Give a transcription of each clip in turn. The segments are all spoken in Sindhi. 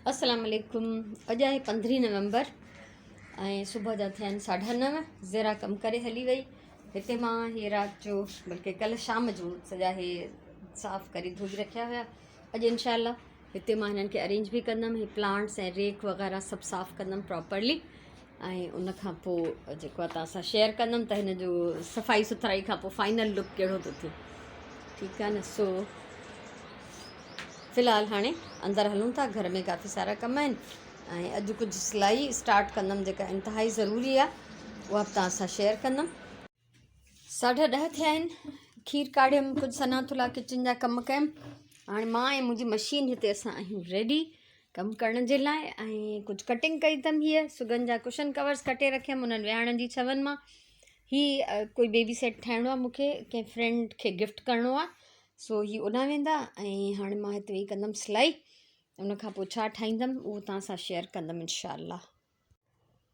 السلام عليڪم اڄ آهي پندرهين نومبر ۽ صبح جا ٿيا آهن ساڍا نو. زيرا ڪم ڪري هلي وئي. هتي مان هي رات جو بلڪه ڪلهه شام جو سڄا هي صاف ڪري ڌوئي رکيا هيا. اڄ انشاء الله هتي مان هنن کي ارينج به ڪندم. هي پلانٽس ۽ ريڪ وغيره سڀ صاف ڪندم پراپرلي ۽ ان کان پوء جيڪو آهي توهان سان شيئر ڪندم ته هن جو صفائي سٿرائي کان پوء فائنل لڪ ڪهڙو ٿو ٿئي. ٺيڪ آهي نه. سو في الحال هاڻي اندر هلون ٿا. گهر ۾ ڪافي سارا ڪم آهن ۽ اڄ ڪجهه سلائي اسٽارٽ ڪندم جيڪا انتهائي ضروري آهي، اها به توهان سان شيئر ڪندم. 10:30 ٿيا آهن. کير ڪاڙهيم، ڪجهه سنا ٿلا ڪچن جا ڪم ڪيم. هاڻي مان ۽ منهنجي مشين هتي اسان آهيون ريڊي ڪم ڪرڻ جي لاء ۽ ڪجهه ڪٽنگ ڪئي اٿم. هيء سگن جا ڪشن ڪورس ڪٽي رکيم انهن ويهاڻن جي ڇون مان. هي ڪوئي بيبي سيٽ ٺاهڻو آهي مون کي، ڪنهن فرينڊ کي گفٽ ڪرڻو آهي. سو هي اوڏانهن ويندا ۽ هاڻي مان هتي ويهي ڪندم سلائي. ان کان پوء ڇا ٺاهيندم اهو توهان سان شيئر ڪندم انشاء الله.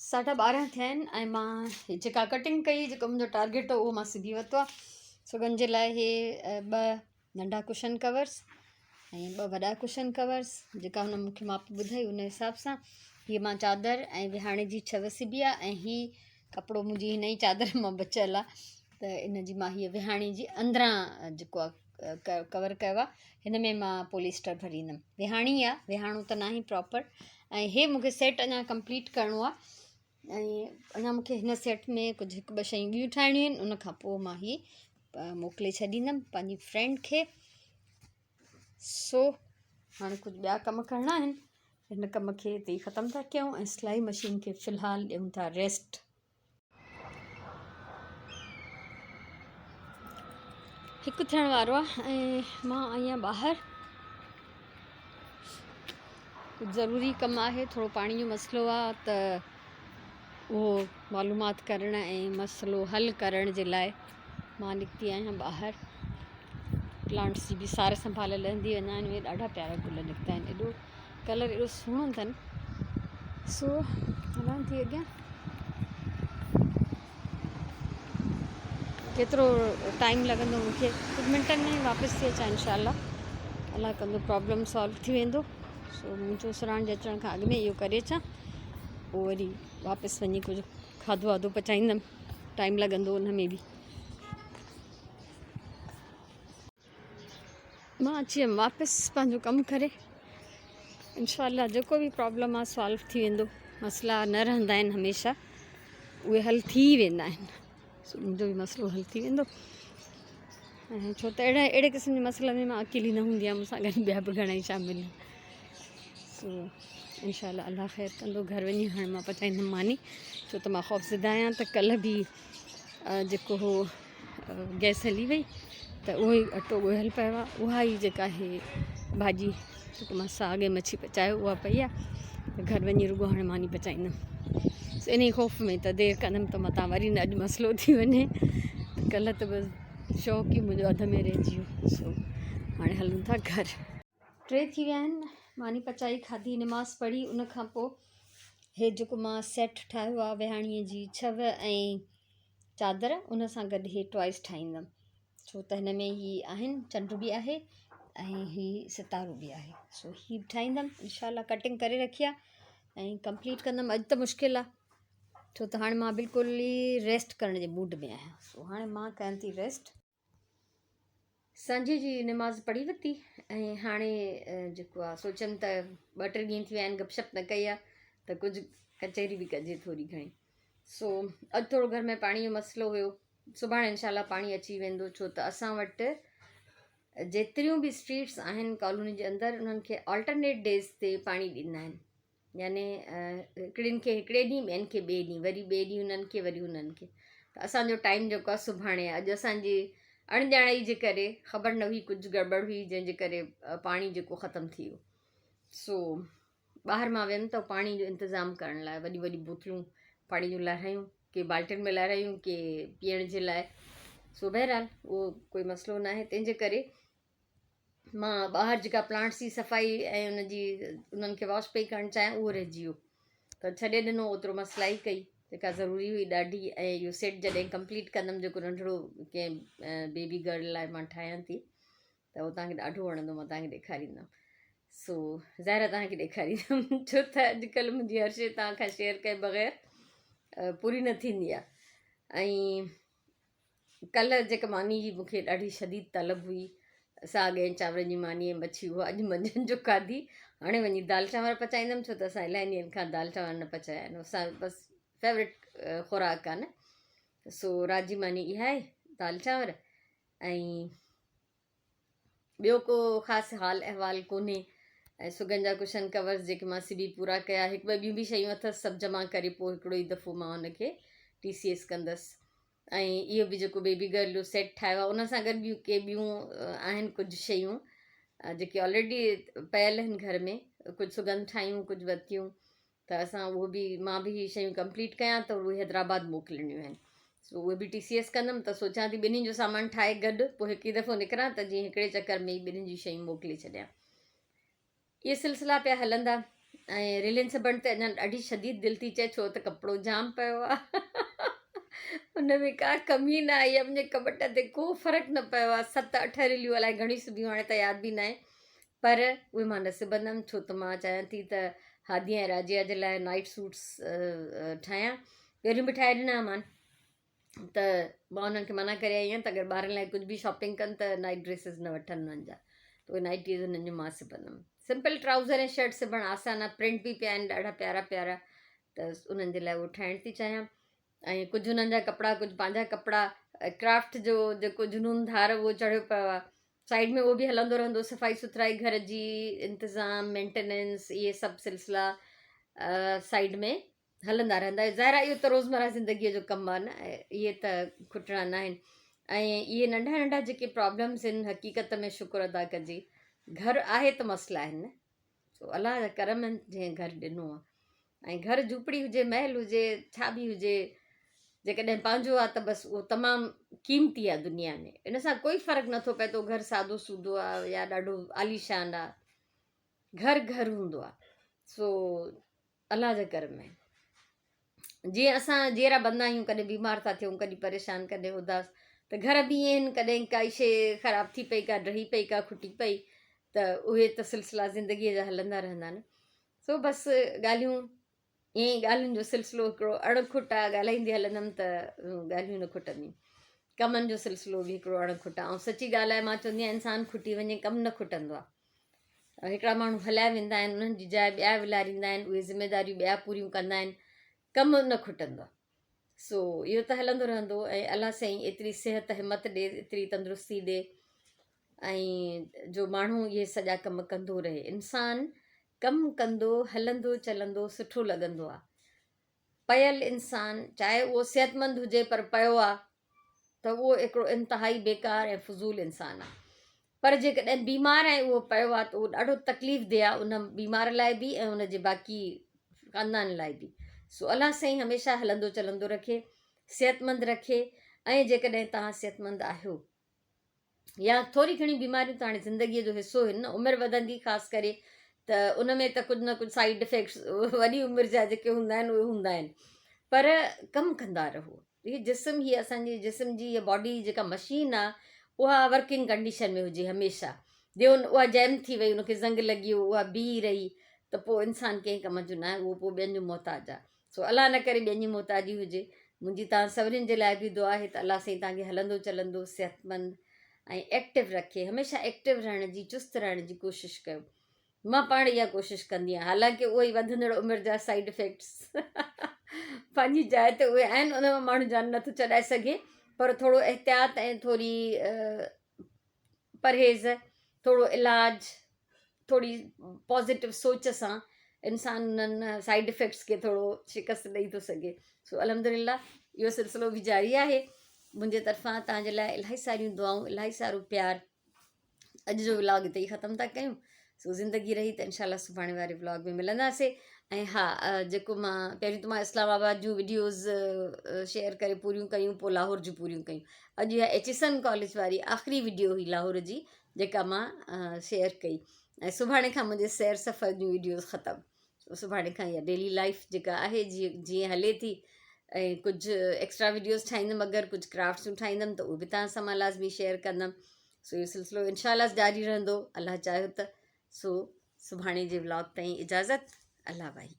12:30 ٿيا آهن ۽ مان هي جيڪا ڪٽنگ ڪئي، جيڪو منهنجو ٽارگيٽ هو اهو مان سبي ورتو آهي. سگن جي لاء هي ٻه ننڍا ڪشن ڪورس ۽ ٻه وڏا ڪشن ڪورس جيڪا هن مون کي ماپ ٻڌائي ان حساب سان هي مان چادر ۽ وهاڻي جي ڇو سبي آهي ۽ هي ڪپڙو منهنجي هن ئي چادر مان بچيل آهي ته ان جي مان هيء وهاڻي جي اندران جيڪو آهي ڪور ڪيو آهي. هن ۾ مان پوليسٽر ڀريندم. وهاڻي آهي، وهاڻو ته ناهي پراپر. ۽ هي مونکي سيٽ اڃا ڪمپليٽ ڪرڻو آهي ۽ اڃا مونکي هن سيٽ ۾ ڪجهه هڪ ٻه شيون ٻيون ٺاهڻيون آهن. ان کان پوء مان هي موڪلي ڇڏيندم پنهنجي فرينڊ کي. سو هاڻي ڪجهه ٻيا ڪم ڪرڻا آهن. هن ڪم کي هتي ئي ختم ٿا ڪيون ۽ سلائي مشين کي في الحال ڏيون ٿا ريسٽ. هڪ ٿيڻ وارو آهي ۽ مان آئي آهيان ٻاهر. ڪجهه ضروري ڪم آهي، ٿورو پاڻي جو مسئلو آهي ته اهو معلومات ڪرڻ ۽ مسئلو حل ڪرڻ جي لاء مان نڪتي آهيان ٻاهر. پلانٽس جي به سار سنڀال لهندي وڃان. اهي ڏاڍا پيارا گل نڪتا آهن، ايڏو ڪلر ايڏو سهڻو اٿن. سو هلان ٿي اڳيان. ڪيترو ٽائيم لڳندو مون کي، ڪجهه منٽن ۾ واپس ٿي اچان انشاء الله. الله ڪندو پرابلم سالو ٿي ويندو. سو منهنجو سراڻ جي اچڻ کان اڳ ۾ اهو ڪري اچان، پوء وري واپس وڃي ڪجهه کاڌو واڌو پچائيندم. ٽائيم لڳندو ان ۾ به. مان اچي ويم واپس پنهنجو ڪم ڪري. انشاء الله جيڪو به پرابلم آهي سالو ٿي ويندو. مسئلا نه رهندا آهن هميشه، اهي حل ٿي ويندا آهن. سو منهنجو به مسئلو حل ٿي ويندو. ۽ ڇو ته اهڙا اهڙي قسم جي مسئلن ۾ مان اڪيلي نه هوندي آهيان، مون سان گڏ ٻيا به گهڻا ئي شامل آهن. سو انشاء الله الله خير ڪندو. گهر وڃي هاڻي مان پچائيندم ماني، ڇو ته مان خوفزده آهيان ته ڪلهه به جيڪو هو گئس هلي وئي ته اهو ئي اٽو ڳوهيل پيو آهي، اها ئي جيڪا آهي ڀاڄي جيڪو مان ساڳ ۽ مڇي پچايو اها پئي آهي. ته گهر وڃي رڳو هاڻي ماني پچائيندم. ان ئي خوف ۾ ته دير ڪندم ته متان وري نه اڄ مسئلو ٿي وڃي. ڪلهه ته بس شوق ئي منهنجو اڌ ۾ رهجي ويو. سو هاڻي هلون ٿا گهر. 3 ٿي ويا آهن. ماني پچائي کاڌي، نماز پڙهي. ان کان پوء هي جيڪو مان سيٽ ٺاهيو آهي وهاڻيء جي ڇو ۽ چادر، ان سان گڏ هي ٽوائس ٺاهيندم. ڇو ته هن ۾ هي آهن، چنڊ به آهي ۽ هي ستارو به آهي. سو هي به ٺاهيندم انشاء الله. ڪٽنگ ڪري رکي آهي ۽ ڪمپليٽ ڪندم. اڄ ته مشڪل آهي ڇو ته هاڻي مان بلڪل ئي ريسٽ ڪرڻ جي موڊ ۾ آهيان. سو هاڻي مان ڪيان ٿي ريسٽ. سانجهي جي نماز پڙهي ورتي ۽ هاڻي جيڪو آ سوچيم ته ٻه ٽي ڏينهن ٿي ويا آهن گپ شپ نه ڪئي آ ته ڪجهه ڪچهري به ڪجي ٿوري گهڻي. سو اڄ ٿورو گهر ۾ پاڻي جو مسئلو هيو. سڀاڻي انشاء الله پاڻي اچي ويندو، ڇو ته اسان وٽ جيتريون به اسٽريٽس آهن ڪالوني جي اندر انهن کي آلٽرنيٽ ڊيز تي پاڻي ڏيندا آهن. يعني هڪڙين کي هڪڙي ڏينهن، ٻين کي ٻئي ڏينهن، وري ٻئي ڏينهن هنن کي، وري هنن کي. ته اسان جو ٽائيم جيڪو آهي سڀاڻي آهي. اڄ اسان جي اڻڄاڻائي جي ڪري خبر نه هئي، ڪجهه گڙٻڙ هئي جنهن جي ڪري پاڻي جيڪو ختم ٿي ويو. سو ٻاهر مان ويم ته پاڻي جو انتظام ڪرڻ لاء وڏيون وڏيون بوتلون پاڻي جون لاهرايون، ڪي بالٽين ۾ لاهرايون، ڪي پيئڻ جي لاء. سو بهرحال اهو ڪوئي مسئلو ناهي، تنهن جي ڪري مان ٻاهر جيڪا پلانٽس جي صفائي ۽ ان جي انهن کي واش پئي ڪرڻ چاهيان اهو رهجي ويو ته ڇڏي ڏنو. اوترو مان سلائي ڪئي جيڪا ضروري هئي ڏاڍي. ۽ اهو سيٽ جڏهن ڪمپليٽ ڪندم جيڪو ننڍڙو ڪنهن بيبي گرل لاء مان ٺاهيان ٿي ته اهو توهان کي ڏاڍو وڻندو، مان توهان کي ڏيکاريندم. سو ظاهر آهي توهان کي ڏيکاريندم ڇو ته اڄڪلهه منهنجي هر شيء توهان کان شيئر ڪئي بغير پوري نه ٿيندي آهي. ۽ ڪلهه جيڪا ماني جي مونکي ڏاڍي شديد طلب هئي، ساڳ ۽ چانورن جي ماني ۽ مڇي، اها اڄ منجهند جو کاڌي. هاڻي وڃي دال چانور پچائيندم ڇو ته اسان الاهي ڏينهن کان دال چانور نه پچايا آهن، اسان بس فيورٽ خوراڪ آهي نه. سو رات جي ماني اها آهي دال چانور ۽ ٻيو ڪو خاص حال احوال ڪونهي. ۽ سگن جا ڪشن ڪورز جيڪي مان سبي پورا ڪيا، هڪ ٻه ٻيون به شيون اٿس، سڀ جمع ڪري پوء هڪڙو ئي دفعو مان ان کي ٽي سي ايس ڪندس. ۽ اهو به جيڪو بيبي گرل جو سيٽ ٺاهيو آهي ان سان گڏ ٻيون ڪي ٻيون آهن ڪجهه شيون جيڪي آلريڊي پيل آهن گهر ۾، ڪجهه سگن ٺاهيون ڪجهه ورتيون، ته اسان اهو به مان به هي شيون ڪمپليٽ ڪيان ته اهي حيدرآباد موڪلڻيون آهن، سو اهي به ٽي سي ايس ڪندم. ته سوچان ٿي ٻنهي جو سامان ٺاهي گڏ پوء هڪ ئي دفعو نڪران ته جيئن هڪڙي چڪر ۾ ئي ٻنهي جون شيون موڪلي ڇڏيان. اهي سلسلا پيا هلندا ۽ ريلين سبڻ تي اڃا ڏاڍي شديد دل ٿي چئي ڇو ته ڪپڙو جام پيو آهي، ان ۾ ڪا ڪمي نه آئي آهي، منهنجي ڪٻٽ تي ڪو فرق نه پيو آهي. ست اٺ ريليون الائي گهڻيون سبيون هاڻي ته ياد به ناهي، پر اهي مان نه سبندم ڇو ته مان چاهيان ٿي ته هادي ۽ راجيا جي لاء نائيٽ سوٽس ٺاهيان. پهريون به ٺاهي ڏنا مان ته مان انهن کي منع ڪري آئي آهيان ته اگر ٻارن لاء ڪجهه به شاپنگ ڪن ته نائيٽ ڊريسز نه وٺن انهن جا، ته اهي نائيٽيز انهن جون مان سبندم. سمپل ٽرائوزر ۽ شرٽ سبڻ آسان آهي، پرنٽ به پيا آهن ڏاڍا پيارا پيارا، ته انهن جي لاء اهو ٺاهڻ ٿي چاهيان. ۽ ڪجهه انهن جا ڪپڙا ڪجهه پنهنجا ڪپڙا، ڪرافٽ جو جيڪو جنون ڌار اهو چڙهيو پيو آهي سائيڊ ۾ اهو به هلندو رهندو، صفائي سٿرائي گهر جي انتظام مينٽيننس اهي سڀ سلسلا سائيڊ ۾ هلندا رهندا. ظاهر آهي اهو ته روزمره زندگيء جو ڪم آهي نه، اهي ته کٽڻا نه آهن. ۽ اهي ننڍا ننڍا جيڪي پرابلمس آهن حقيقت ۾ شڪر ادا ڪجي گهر آهي ته مسئلا آهن نه، سو الله جا ڪرم آهن جنهن گهر ڏنو آهي. ۽ گهر جهوپڙي هجي محل هجي ڇا به هجي جيڪڏهن پنهنجو آهي ته بس اهو تمام قيمتي آهي دنيا ۾، ان سان ڪوئي فرق نٿو پئي ته گهر سادو سودو آهي يا ڏاڍو عاليشان آهي، گهر گهر هوندو آهي. سو الله جا ڪرم آهن جيئن اسان جيئرا بندا آهيون، ڪڏهن بيمار ٿا ٿيون، ڪڏهن پريشان، ڪڏهن اداس، ته گهر به ائين آهن، ڪڏهن ڪائي شيء خراب ٿي پئي، ڪا ڊهي پئي، ڪا کٽي پئي، ته اهي ته سلسلا زندگيء جا هلندا رهندا آهن. سو بس ڳالهيون ائين ئي، ڳالهين جو سلسلو هڪڙو اڻ کٽ آهي، ڳالهائيندي هلندم ته ڳالهيون نه کٽنديون. ڪمن جو سلسلو به هڪڙو اڻ کٽ آهي. ۽ سچي ڳالهه آهي، مان چوندي آهيان انسان کٽي وڃي ڪم نه کٽندو آهي. هڪڙا ماڻهو هليا ويندا آهن، انهن جي جاء ٻيا ولاريندا آهن، اهي ذميداريون ٻيا پوريون ڪندا آهن، ڪم نه کٽندو آهي. سو اهو ته هلندو رهندو. ۽ الله سائين ايتري صحت همت ڏي، ايتري تندرستي ڏي ۽ جو ماڻهو اهي سڄا ڪم ڪندو رهي. انسان ڪم ڪندو هلندو چلندو سٺو لڳندو آهي. پيل انسان چاهي اهو صحتمند هجي پر پيو آهي ته اهو هڪڙو انتهائي بيڪار ۽ فضول انسان آهي، پر جيڪڏهن بيمار ۽ اهو پيو آهي ته اهو ڏاڍو تڪليف ده آهي ان بيمار لاء به ۽ ان جي باقي خاندان لاء به. سو الله سائين هميشه هلندو چلندو رکي، صحتمند رکي. ۽ جيڪڏهن توهان صحتمند آهيو يا ٿوري گهڻي بيماريون ته هاڻي زندگيء جو حصو آهن نه، عمر وڌندي خاص ڪري ته ان ۾ ته ڪجهه نه ڪجهه سائيڊ افيڪٽس وڏي عمر جا جيڪي هوندا آهن اهي هوندا آهن، پر ڪم ڪندا رهو. هي جسم، هي اسان جي جسم جي هي باڊي جيڪا مشين آهي اها ورڪنگ ڪنڊيشن ۾ هجي هميشه. جي اها جيم ٿي وئي، ان کي زنگ لڳي ويو، اها بيهي رهي ته پوء انسان ڪنهن ڪم جو ناهي، اهو پوء ٻين جو محتاج آهي. سو الله نه ڪري ٻين جي محتاجي هجي. منهنجي توهان سڀنين جي لاء به دعا آهي ته الله سائين توهان کي هلندو چلندو صحتمند ۽ ايڪٽو رکي. هميشه ايڪٽو رهڻ جي، چست رهڻ جي ڪوشش ڪيو. مان پاڻ اها ڪوشش ڪندي آهيان، حالانڪه اهي ئي وڌندڙ عمر جا سائيڊ افيڪٽس پنهنجي جاء تي اهي آهن، ان مان ماڻهو جان نٿو ڇڏائي سگهي، پر ٿورو احتياط ۽ ٿوري پرهيز، ٿورو علاج، ٿوري پازيٽو سوچ سان انسان انهن سائيڊ افيڪٽس کي ٿورو شڪست ڏئي ٿو سگهي. سو الحمد لله اهو سلسلو به جاري آهي. منهنجي طرفان توهان جي لاء الاهي ساريون دعائون، الاهي سارو پيار. اڄ جو ولاگ هتي ئي ختم ٿا ڪيون. سو زندگي رهي ته انشاء الله سڀاڻي واري ولاگ ۾ ملنداسي. ۽ ها جيڪو مان پهريون ته مان اسلام آباد جون وڊيوز شيئر ڪري پوريون ڪيون، پوء لاهور جون پوريون ڪيون. اڄ اها ايچيسن ڪاليج واري آخري وڊيو هئي لاهور جي جيڪا مان شيئر ڪئي. ۽ سڀاڻي کان منهنجي سير سفر جون وڊيوز ختم. سڀاڻي کان اها ڊيلي لائف جيڪا آهي جيئن هلي ٿي ۽ ڪجهه ايڪسٽرا وڊيوز ٺاهيندم، اگر ڪجهه ڪرافٽس جون ٺاهيندم ته اهي به توهان سان مان لازمي شيئر ڪندم. سو اهو سلسلو انشاء الله جاري رهندو الله چاهيو ته. سو سڀاڻي جي ولاگ تائين اجازت الله ڀائي.